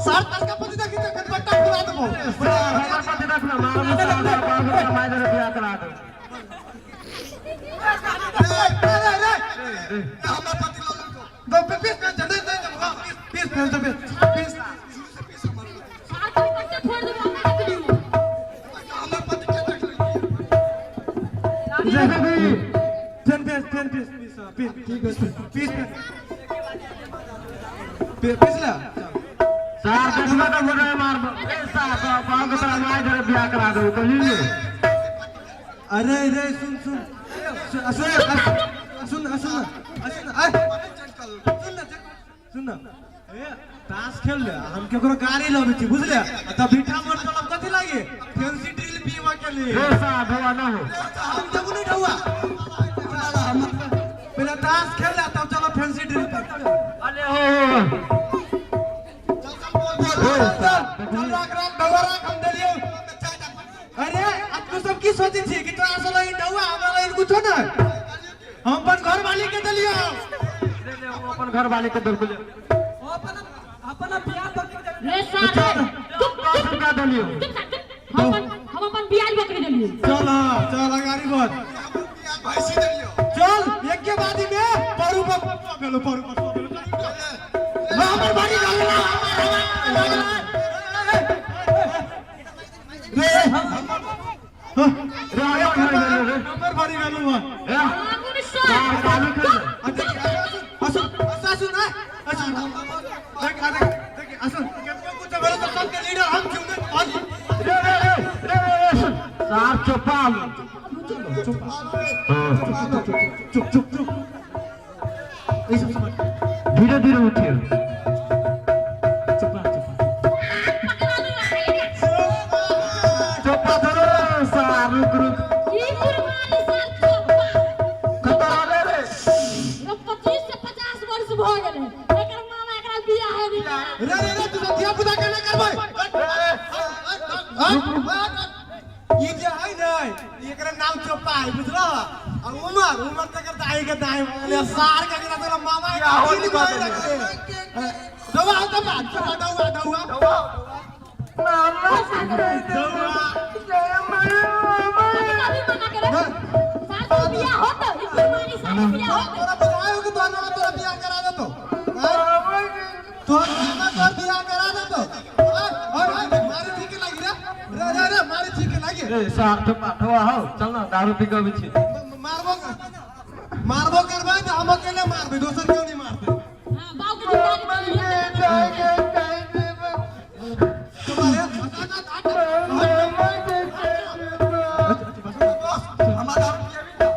सार तड़का पति देखी त खटबट्टा फुला देबो। हमर पति देख ना मार बाबू के माय दे बियाह करा दे। रे रे रे हमर पति लऽ लेलको। दो पीस पीस दे दे दे पीस पीस दे पीस। शुरू से पीस हमर। सार के पट्टे फोड़ देबो हमरा देख लियो। हमर पति के देख लेलकै। जैसे भी 10 पीस 10 पीस पीस पीस ठीक है पीस पीस पीस ले। सार देखबा त मुरे मार ए सार बाबू के तोरा माय दे बियाह करा दे कहली ने। अरे रे सुन सुन सुन सुन सुन सुन सुन सुन सुन न ए ताश खेल ले, हम केकरो गाड़ी लबै छी बुझले, आ तब भीठा मोड़ चलब कथी लागे फैंसी ड्रिल पीवा के लिए। रे सार ढोआ ना हो। हम जब नहीं ढौआ, पहले ताश खेल ले तब चलो फैंसी ड्रिल पर। अरे हो हो। चल चल बोल बोल। चल चल चल राख राख ढौआ राख हम देलियौ। अरे आ तू सब की सोचै छी कि तोरा सब लगे ढौआ हमरा लगे कुछो नहीं, हम अपन घर वाली के देलियौ। ले ले वो अपन घर वाले के बिल्कुल अपन अपन बियाह बकरी देलियौ। रे सार चुप दस रुपया देलियो। चुप सार चुप। हम अपन बियाज बकरी देलियो। चल हाँ चल अगाड़ी बढ़। भैंसी देलियौ। चल एक के बादी में परू पर भेलो परू पर भेलो। हमर बारी गलला रे रे हमर घर गेलो रे। हमर बारी गलू ए आगू में सार सार चालू कर दे। असुन असुन असुन देख देख देख असुन केतनो कुछ भेलो तो सबके लीडर हम क्यों नहीं रे रे रे रे रे रे सुन सार चौपाल। चुप चुप चुप चुप ई सब समझ। धीरे धीरे उठियो। चुप चुप चौपा धरो सार रुक रुक। की कुर्बानी सार चोपा। खतरा रे रे। रे 25 से 50 वर्ष भ गेलै, एकर मामा एकरा बियाह है नहीं। रे रे रे तू सब धिया पुता केना करबै? ई जे है ने एकरा नाम चोपा है बुझलो, आ उमर उमर तकर दाई के दाई भऽ गेलै सार के एकरा तोरा मामा के तीन गो रखले। दवा दवा चोपा दवा दवा दवा। कभी मना करे सार के बियाह होत, ई कुर्बानी सार के बियाह होत। तोरा बुझायो कि तोहर मामा तोरा बियाह करा देतो? तोहर मामा तोहर बियाह करा देतो? मारी ठीक लागी रे रे रे रे मारी ठीक लागी। रे सार चौपा ढोआ हो चल ना दारू पी के अबै छी। मारबो मारबो करबै तऽ हम अकेले मारबै, दोसर केओ नहीं मारतै। हां बाऊ के जिम्मेदारी तुम्हारे हमर दारू पिएबी ना?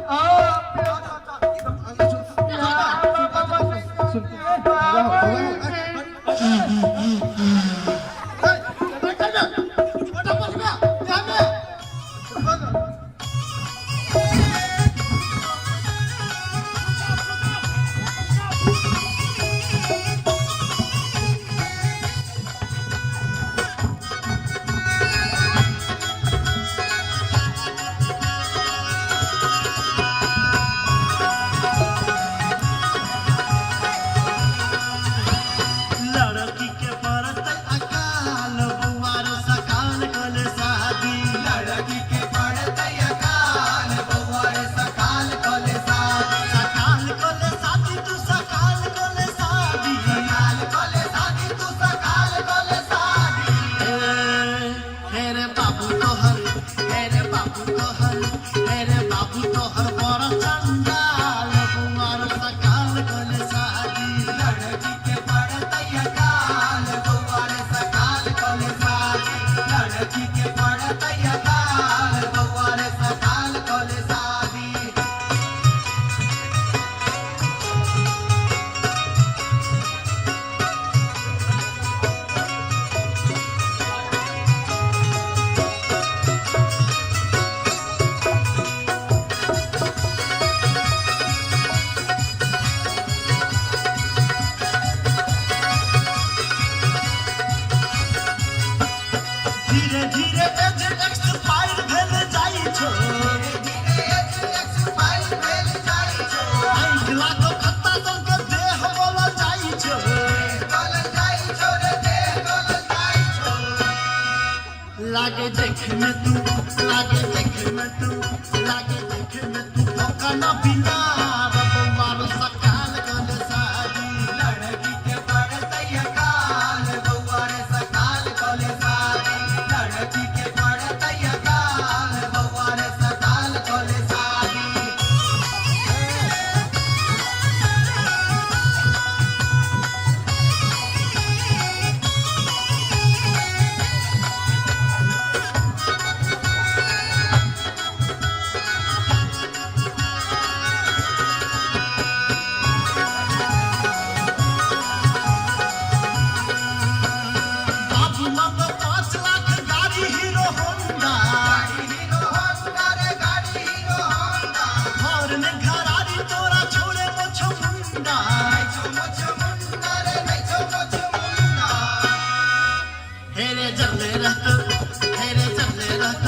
लड़की के पड़तै अकाल बौआ रो सकाल कले शादी। लड़की के पड़तै अकाल बौआ रे सकाल कले शादी। सकाल कले शादी तू सकाल कले शादी। सकाल कले शादी तू सकाल कले शादी। हे रे बाबू तोहर, हे रे बाबू तोहर, हे रे बाबू तोहर बड़ चंडाल बौआ रो सकाल कले शादी। लड़की के पड़तै अकाल बौआ रे सकाल कले शादी। लड़की के पड़तै अकाल बौआ रे सकाल कले शादी। धीरे धीरे एज एक्सपायर भेल जाइ छौ। धीरे एज एक्सपायर भेल जाइ छौ। आँखि लागो खत्ता सन के देह बोलल जाइ छौ। गलल जाइ छौ रे देह गलल लागे देखे में तू, लागे देखे में तू, लागे देखे में तू ठोका ना बिना मारो सकाल कले सारी। लड़की के पड़तैया काल बउआ रे सकाल कले सारी। लड़की के पड़तैया काल बउआ रे सकाल कले सारी। बाबू मांगो 5 लाख गाड़ी हीरो होंडा, गाड़ी हीरो होंडा रे गाड़ी हीरो होंडा। घर में घरारी तोरा छोड़े मोछो मुंडा। नहीं छो मुझ मुंडा रे नहीं छो मुझ मुंडा। हेरे जगले रहत, हेरे जगले रहत,